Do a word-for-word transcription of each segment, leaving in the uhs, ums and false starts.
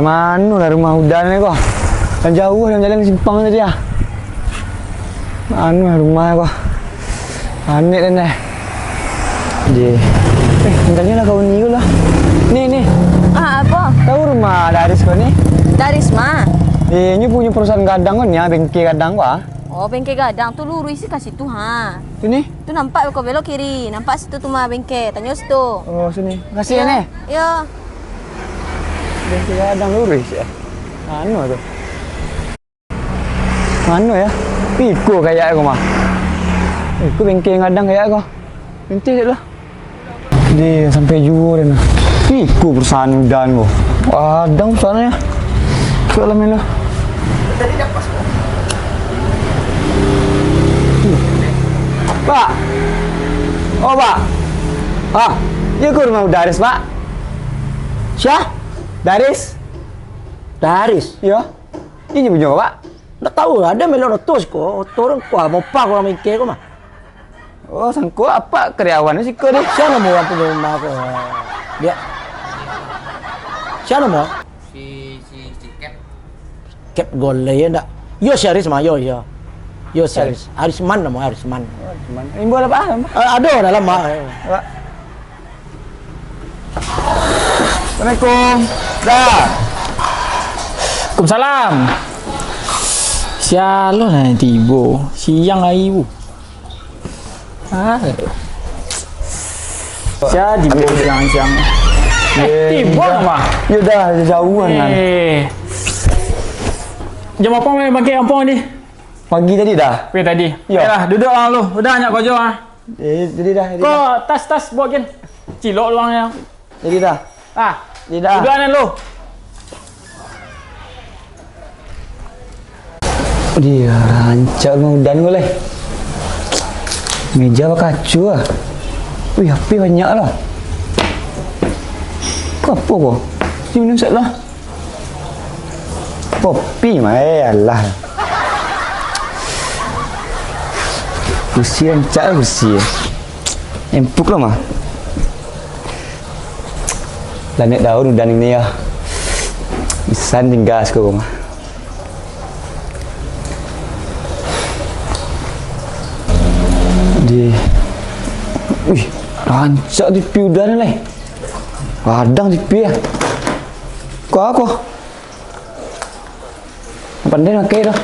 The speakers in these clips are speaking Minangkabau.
Mano lah rumah Udan ni ko? Kan jauah dalam jalan simpang tadi ah. Mano lah rumah ko? Anek den deh. Deh. Eh, tanyo lah ka Uni ko lah. Ni, ni. Ah, apo? Tahu rumah Daris ko ni? Daris mah? Eh, nyo punyo perusahaan gadang ko ni, ah, bengke gadang ko ah. Oh, bengke gadang tu luruih se ka situ ha. Tu ni? Tu nampak ko belok kiri, nampak situ tu mah bengke, tanyo situ. Oh, sini. Makasih ya, Nek. Yo. Bengke gadang luruih se. Anu tu. Mano ya? Iko kayak ko mah. Iko bengke gadang kayak ko. Intih lah. Deh, sampai juo den. Iko perusahaan Udan ko. Gadang perusahaannyo. Cok lah, Milo. Pak. Oh, Pak. Ah, iyo ko rumah Daris, Pak? Sia? Daris? Daris? Iyo. Inyo punyo, Pak? Ndak tahu, ado melok oto siko, oto urang ko, mopa ko urang bengke ko mah. Oh, sangko apak karyawan siko deh. Sia namo urang punyo rumah ko? Dia. Sia namo? Si, si, si Kep. Kep Gole ya ndak? Yo, si Aris mah, yo, yo. Yo, si Aris. Arisman namo, Arisman. Oh, Arisman. Imbau lah, Pak, ah, Pak? Eh, ado dalam mah. Pak. Assalamualaikum. Dah. Waalaikumsalam. Sia lo nan tibo siang ari bu. Ah. Sia tibo siang-siang. Eh, tibo mah. Yo dah, jauah kan. Eh. Jam apo main bangkit kampung tadi? Pagi tadi dah. Pagi tadi. Yo. Yalah, duduk lah lu. Udah banyak kojo ah. Eh, jadi dah, jadi dah. Ko tas-tas bawa gin. Cilok luang yang. Jadi dah. Ah, jadi dah. Udah nih lu. Dia rancak rumah Udan ko leh. Meja bakaco ah. Wih, H P banyak lah. Ko apo ko? Ni minum sak lah. Kopi mah, eh, alah. Kursi rancak lah kursi. Empuk lah mah. Lah naik daun Udan ini ya. Isan tinggal siko mah. Di, wih, rancak T V Udan ni leh. Gadang T V ah. Ko apo? Pandai makai tu.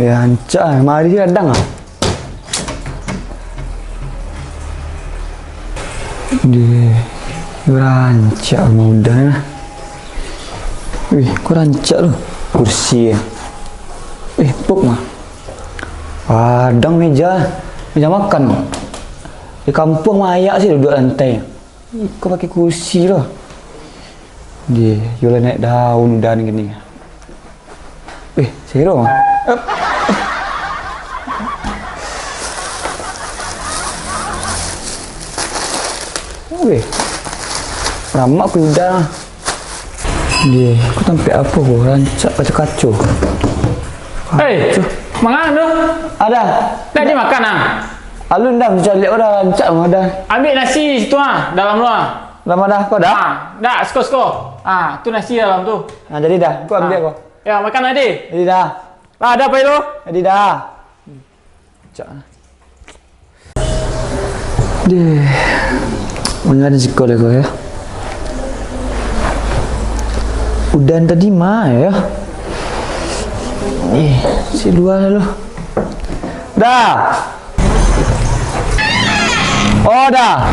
Rancak ah, mari gadang ah. Deh, rancak rumah Udan lah. Wih, ko rancak tu. Kursi. Eh, empuk mah. Gadang meja. Meja makan mah. Di kampuang mah ayak se duduak lantai. Iko pakai kursi lo. Deh, yo lah naik daun Udan kini. Eh, sero. Ep. Weh. Ramak ku Udan. Deh, ko tampek apo ko? Rancak kaco-kaco. Hei, mangan tu? Ada. Nak dimakan ah? Alun dah, mencaliak udah rancak mah dah. Ambil nasi situ ah, dalam tu ah. Lama dah kau dah? Ah, dah, siko-siko. Ah, tu nasi dalam tu. Nah, jadi dah. Kau ambil kau. Ya, makan tadi. Jadi dah. Lah, ada apa itu? Jadi dah. Cak. Deh. Mangan siko deh kau ya. Udan tadi mah ya. Eh, si luar lalu. Dah. Oh, dah.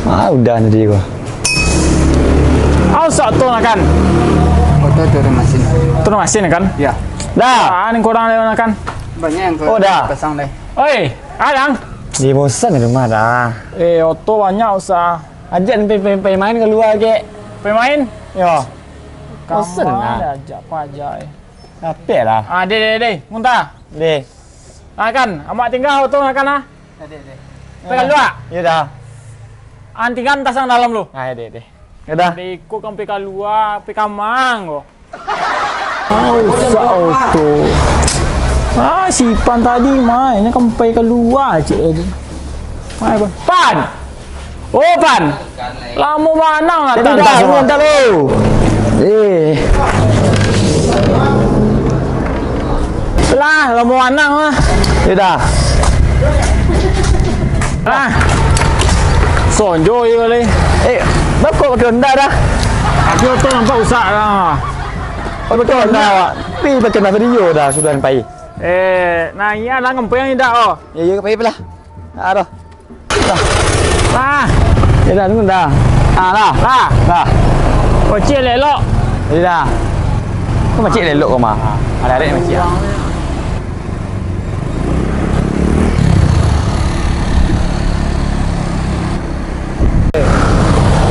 Ah, udah tadi gua. Au sak tu nakan. Oto turun masin. Turun masin kan? Ya. Dah. Ah, ni kurang dia nakan. Banyak yang Oh, dah. Pasang deh. Oi, adang. Di bosan di rumah dah. Eh, oto banyak usah. Ajak pai, pai, pai main kalua kek. Pai main? Yo. Bosan lah. Ajak apa aja eh. Capek lah. Ah, deh, deh, deh. Muntah. Deh. Ah, kan, amak tinggal oto nakan ah. Deh, deh. Pai kalua. Yo dah. Antingan tasang dalam lu. Ah, deh, deh. Yo dah. Deh, iko kan pai kalua, pai kamang ko. Au sak oto. Ah, si Pan tadi mah, ini kan pai kalua cek tadi. Mai, Pan. Pan! Oh, Pan. Lamo bana lah. Tadi dah, tantang semua. Tadi dah. Eh. Lah, lamo bana lah. Yo dah. Lah. Sonjo je kali. Eh, bako pakai Honda dah. Tapi oto nampak rusak lah. Oh, pakai Honda awak. Pi pakai Honda Vario dah sudah pai. Eh, nah, iya lah ngempeng indak, oh. Ya, ya, pai lah. Aduh. Lah. Ya dah, tunggu dah. Ah, lah. Lah. Lah. Kocik elok-elok. Ya dah. Kau macik elok kau mah. Ada-ada yang macik ah.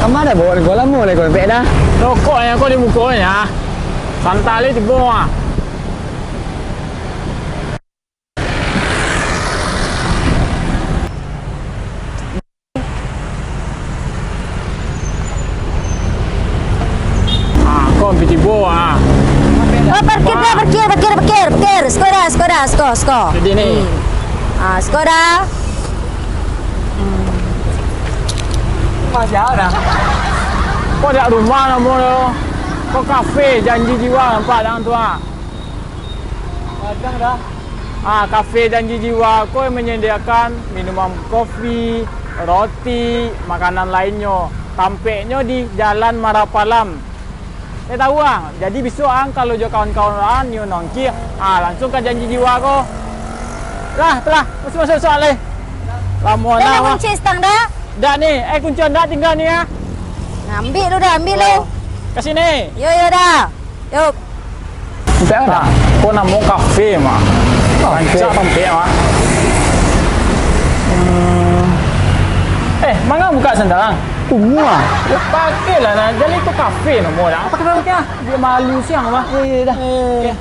Kama dah bawa kau lamo dah kau empek dah. Rokok yang kau di muko ni ah. Santai tibo ah. Ah, kau ambil tibo ah. Oh, parkir dah, parkir, parkir, parkir, parkir. Skoda, Skoda, Sko, Sko. Jadi ni. Hmm. Ah, Skoda. Hmm. Masih ada. Kau dak rumah namo lo. Kau kafe Janji Jiwa nampak dalam tu ah. Padang dah. Ah, kafe Janji Jiwa ko yang menyediakan minuman kopi, roti, makanan lainnyo. Tampeknyo di Jalan Marapalam. Eh, tahu ah. Jadi bisuak ang kalau jo kawan-kawan ang nio nongki, ah, langsuang ka Janji Jiwa ko. Lah, telah. Masuk, masuk, masuk, alai. Lamo nah, wah. Kunci stang dah? Dah ni. Eh, kunci anda tinggal ni ah. Nah, ambil lu dah, ambil lu. Ka sini. Yo, yo dah. Yo. Ampek dah. Ko namo kafe mah. Kafe. Rancak ampek mah. Hmm. Eh, manga buka sandal ang? Umua. Yo, pakai lah nah. Jadi ko kafe namo dah. Pakai, pakai, pakai ah. Dia malu siang mah. Yo, yo dah. Eh. Oke.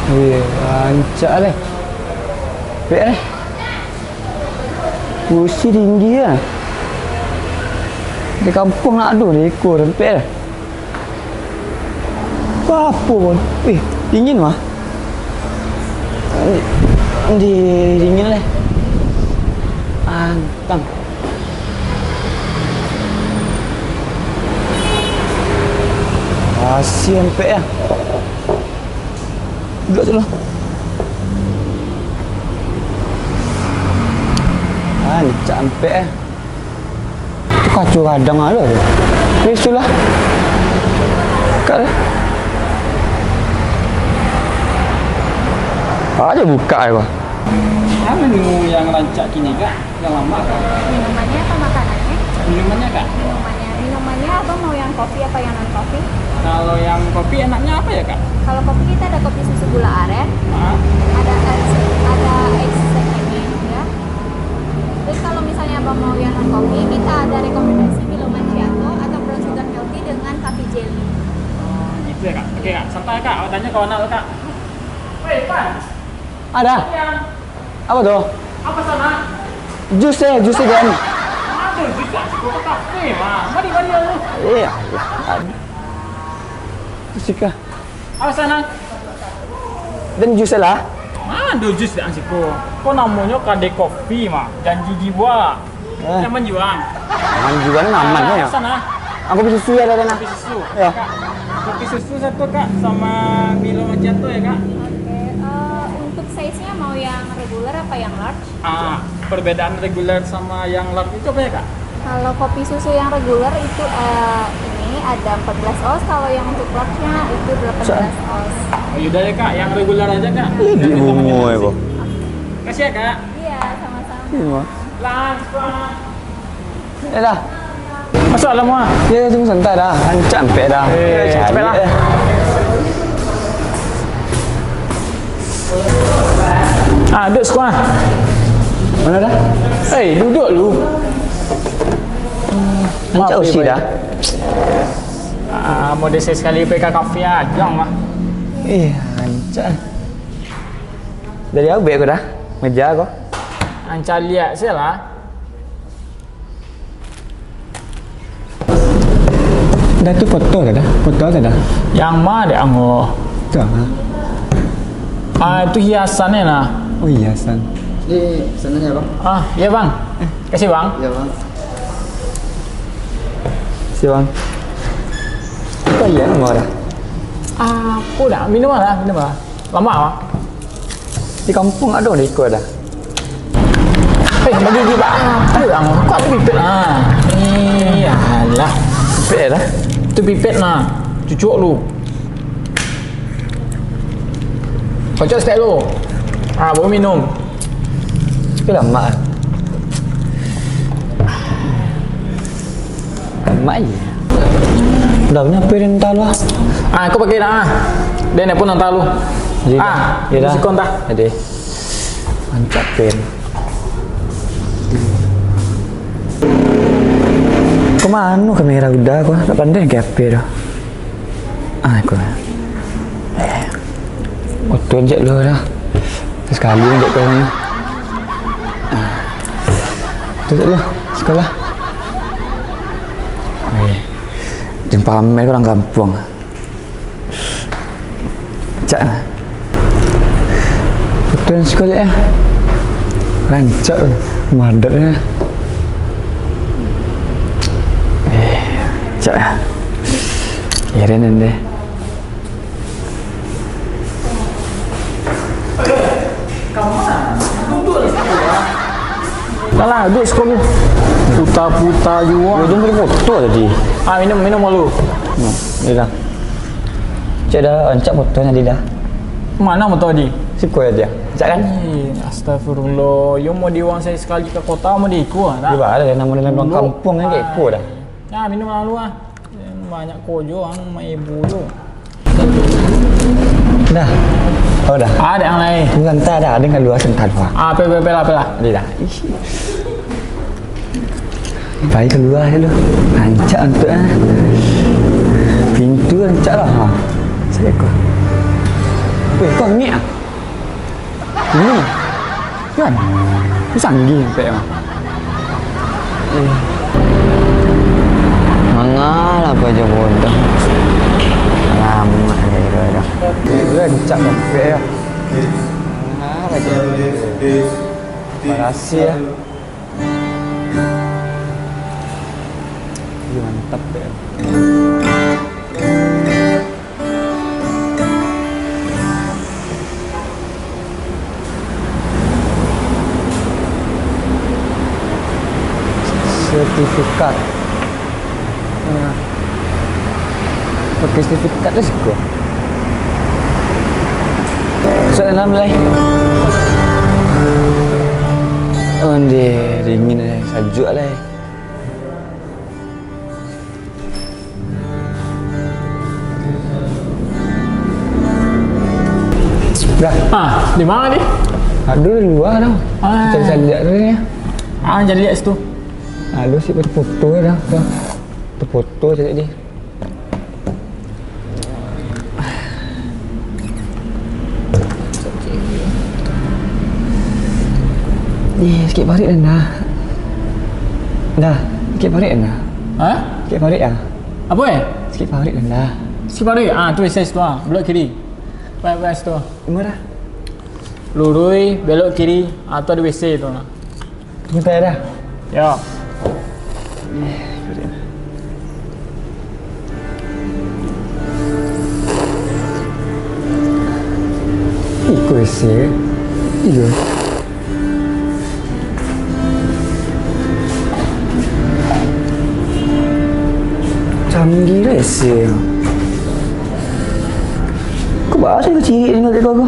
Wih, rancak leh. Pek leh. Kursi tinggi lah. Di kampuang nak ado di iko, rancak leh. Apo pun. Wih, dingin mah. Di, dingin leh. Antang. Kasian pek ah. Duduak tu lah. Ah, licak ampek eh. Tu kaco gadang lah tu. Habis tu lah. Buka lah. Aja buka lah. Apa menu yang rancak kini, Kak? Yang lama, Kak? Minumannya atau makanannya? Minumannya, Kak. Minumannya. Minumannya, Abang mau yang kopi apa yang non kopi? Kalau yang kopi enaknya apa ya, Kak? Kalau kopi kita ada kopi susu gula aren, ah, ada ice, ada ice lemon, ya. Terus kalau misalnya Abang mau yang non kopi, kita ada rekomendasi Milo Macchiato atau brown sugar milk tea dengan coffee jelly. Oh, gitu ya, Kak. Oke, Kak. Santai, Kak. Awak tanya kawan awak, Kak. Weh, Pan. Ada. Iya. Apa tu? Apa sana? Jus eh, jus eh, Gan. Aduh, jus lah. Siko ke kafe mah. Mari, mari, mari. Iya, iya. Aduh. Jus kah? Apa sana? Dan jus lah. Aduh, jus lah siko. Ko namonyo kadai kopi mah. Janji jiwa. Eh. Nyaman jiwa. Nyaman jiwa ni nyaman ya. Sana. Aku beli susu ya, Dana. Kopi susu. Ya. Kak, kopi susu satu, Kak, sama Milo Macchiato ya, Kak. Oke, eh, untuk size-nya mau yang regular apa yang large? Ah, perbedaan regular sama yang large itu apa ya, Kak? Kalau kopi susu yang regular itu, eh, ini ada empat belas oz, kalau yang untuk large-nya itu delapan belas oz. Oh, yaudah ya, Kak, yang regular aja, Kak. Ih, di bungo ya, Bo. Kasih ya, Kak. Iya, sama-sama. Iya. Langsung. Eh, dah. Masuk dalam, ah. Ya, ya, tunggu sebentar dah. Rancak ampek dah. Eh, capek lah. Ah, duduk siko, ah. Mana dah? Eh, duduk lu. Rancak usi dah. Ah, mau desa sekali P K kafe aja, mah. Eh, rancak. Dari awak aku dah. Meja kau. Rancak lihat saja lah. Dah tu foto dah, dah. Foto dah, dah. Yang ma dek anggo? Tu ah. Ah, itu hiasannya nah. Oh, hiasan. Di sananya, Bang. Ah, iya, Bang. Kasih, Bang. Iya, Bang. Kasih, Bang. Apa iya nama dah? Ah, aku dah minum lah, minum lah. Lama, Bang. Di kampung ada di ikut dah. Eh, bagi di bang. Ada, Bang. Kau ada pipet lah. Iyalah. Pipet dah. Tu pipet lah. Cucuk lu. Kocok stek lu. Ah, baru minum. Tapi lamak ah. Lamak aja. Dah, kenapa dia entah lu ah? Ah, aku pakai dah ah. Dia nelpon entah lu. Jadi dah. Ah, jadi dah. Sikon dah. Jadi. Mantap, Pin. Kemana kamera udah aku? Tak pandai ke H P dah. Ah, aku. Eh. Foto cek dulu dah. Sekali cek kau ni. Ah. Tu cek dulu. Sekolah. Eh. Jumpa Amel orang kampung. Cak lah. Betul sekali eh. Rancak tu. Madat eh. Eh, cak lah. Keren deh. Dah lah, duduk siko lu. Puta-puta juo. Ujung tadi foto tadi. Ah, minum, minum dulu. Hmm, ya dah. Cek dah, rancak foto tadi dah. Mana foto tadi? Siko aja. Rancak kan? Eh, astagfirullah. Yo mau di urang sakali ka kota mau di iko ah, tak? Di mana dah, nama dalam kampung kan kayak iko dah. Nah, minum dulu ah. Banyak kojo ang, mak ibu tu. Dah. Oh, dah. Ah, ada yang lain. Bukan, tak ada. Ada yang keluar, sebentar, Pak. Ah, pe, pe, pe lah, pe lah. Dia dah. Ih. Pai keluar dulu. Rancak untuk, ah. Pintu rancak lah, ha. Saya kau. Weh, kau ni ah. Ini. Kan? Ini sanggih sampai mah. Eh. Mangalah paja bodoh. Lama ni dah. Rancak sampai ya. Mangalah je. Makasih ya. Ih, mantap ya. Sertifikat. Nah. Pakai sertifikat tu siko. Masuk dalam lai. Onde, dingin lai, sajuak lai. Dah. Ah, di mana ni? Aduh, di luar dah. Ah. Cari-cari lihat dulu ni. Ah, cari lihat situ. Aduh, si foto-foto dah. Dah. Foto-foto cari ni. Eh, sikit parik dah. Dah, sikit parik dah. Ha? Sikit parik ah. Apa eh? Sikit parik dah. Sikit parik. Ah, tu S S tu ah, belok kiri. Pai, pai situ. Di mana? Luruih, belok kiri. Ah, tu ada W C tu nah. Minta ya dah. Yo. Iko isi. Iyo. Canggih lah isi. Kok bahasa kau cirik dengan teko aku?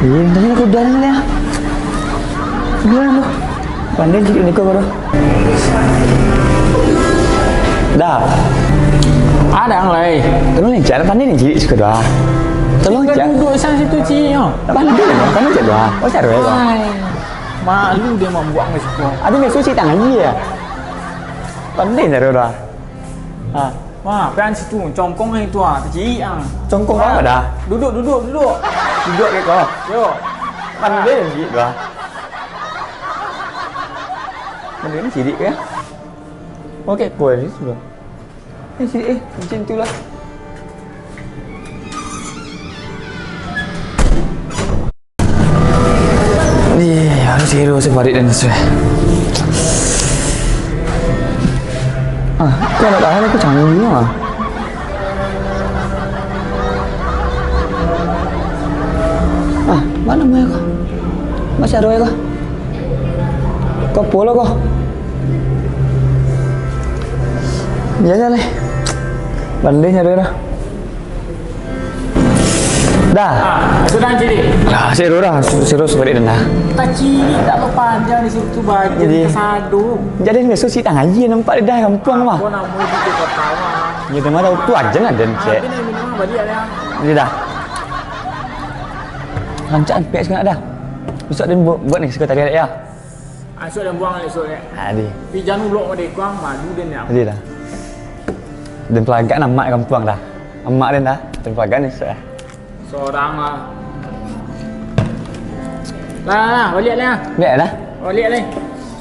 Iya, tadi aku udah ni lah. Biar aku. Pandai cirik teko kau dah. Dah. Ada yang lain. Tolong ni, jangan pandai ni cirik suka dah. Tolong Kau cirik. Duduk sana situ cirik oh. Pandai ni, pandai cirik dah. Oh, cari dah. Hai. Malu dia membuang ke situ. Ada ni susi tangan dia. Pandai cari dah. Ha. Wah, pian situ, congkong yang itu ah, kecil ah. Congkong apa dah? Duduk, duduk, duduk. Duduk ke kau? Yo. Pandai cirik dah. Pandai ni cirik ke? Oke, kau ni sudah. Eh, cirik eh, macam itulah. Iro si parik den sudah. Ah, kau nak tahan aku canggih ni ah. Ah, mana mai kau? Masih ada kau? Kau pulo kau? Biasa lah. Banding ada dah. Dah. Ah, sudah jadi. Lah, siro dah, siro sudah dah. Kacil tak berpanjang di situ baju. Jadi, kesado. Jadi besok si tang aja nampak dah gampang mah. Kau nak mau ikut ketawa. Ya, dia mah tahu tu aja lah dan cek. Tapi nak minum balik ada. Jadi dah. Rancak pek sekarang dah. Besok dia buat, buat ni sekretariat ya. Esok den buang esok dek. Adi. Tapi jan ulok dek kuang malu den ya. Adi dah. Den pelagak amak kampuang dah. Amak den dah. Den pelagak ni esok dah. Sorang lah. Lah, lah, lah, baliak lah. Baliak dah. Baliak lah.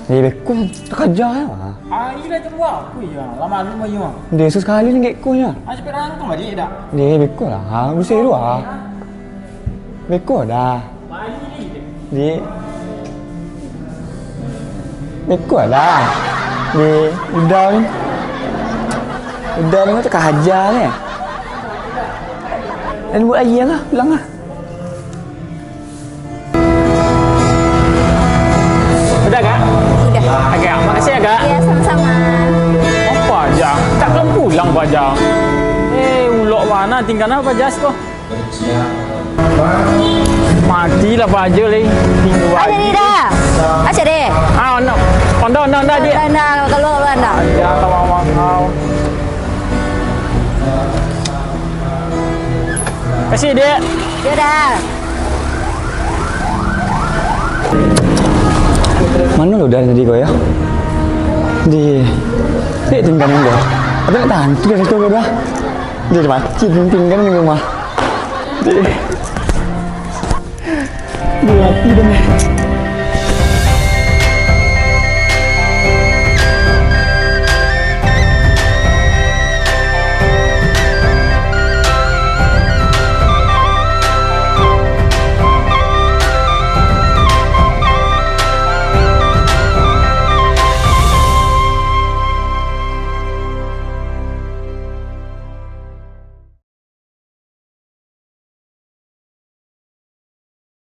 Eh, beko takaja lah. Ah, iya dah tunggu aku ya. Lama lu mayu. Dia sekali ni beko nya. Ah, cepat lah tu baliak dah. Dia beko lah. Ha, usai dulu ah. Beko dah. Di. Beko lah. Di. Udah ni. Udah ni, macam kahaja ni. Dan buat aja lah, pulang lah. Udah, Kak? Udah. Agak, makasih ya, Kak. Iya, sama-sama. Apa aja? Tak akan pulang, Pak Jang. Eh, ulok mana tinggal apa jas kok? Matilah baja lai. Tinggal aja baja. Dah. Aja deh. Ah, onda. Onda, onda, onda, dia. Onda, onda, kalau onda. Ya, tawang kau. Kasih, Dek. Ya dah. Mano lo dari tadi kau ya? Di, dek tinggal nunggu. Apa nak tahan tu dari situ kau dah? Dia mati, tinggal di rumah. Dia, dia mati dah ni.